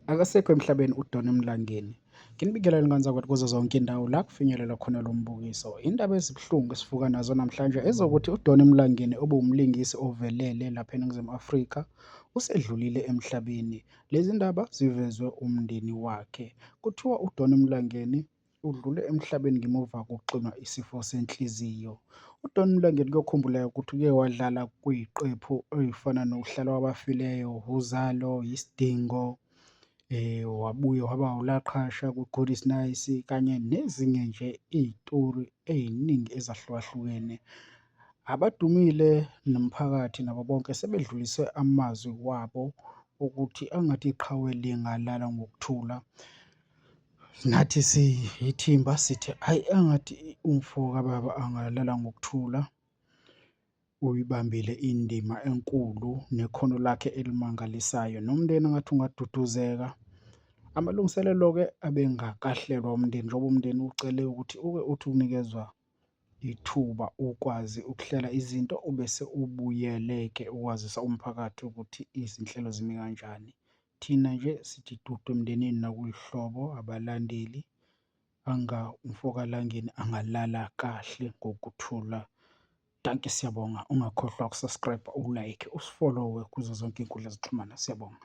Akasekho emhlabeni uDon Mlangeni. Nginibingelele ngane zakwethu kuzo zonke indawo la kufinyelela khona lo mbukiso. Indaba ezibuhlungu esivuka nazo namhlanje ezokuthi uDon Mlangeni obuwumlingisi ovelele lapha eNingizimu Afrika usedlulile emhlabeni. Lezi ndaba zivezwe umndeni wakhe. Kuthiwa uDon Mlangeni udlule emhlabeni ngemuva kokuxinwa isifo senhliziyo. UDon Mlangeni kuyokhumbuleka ukuthi uke wadlala kwiziqephu ey'fana nokuHlala Kwabafileyo, Uzalo, Isidingo, wabuye waba uLaqhasha kwi-Good Is Nice, kanye nezinye nje iy'tori ey'ningi ezahlukahlukene. Abadumile nomphakathi nabo bonke sebedlulise amazwi wabo ukuthi angathi iqhawe lingalala ngokuthula. Nathi siyithimba sithi hhayi engathi umfo kababa angalala ngokuthula, uyibambile indima enkulu nekhono lakhe elimangalisayo, nomndeni engathi ungaduduzeka. Amalungiselelo-ke abengakahlelwa umndeni njengoba umndeni ucele ukuthi uke uthi unikezwa ithuba ukwazi ukuhlela izinto, ubese ubuyele-ke ukwazisa umphakathi ukuthi izinhlelo zimi kanjani. Thina nje sithi dudu emndenini nakuyihlobo, abalandeli, anga umfo kaLangeni angalala kahle ngokuthula. Dankie, siyabonga. Ungakhohlwa uku-subscribe-a, u-like, usi-follow-we kuzo zonke iy'nkundla zokuxhumana. Siyabonga.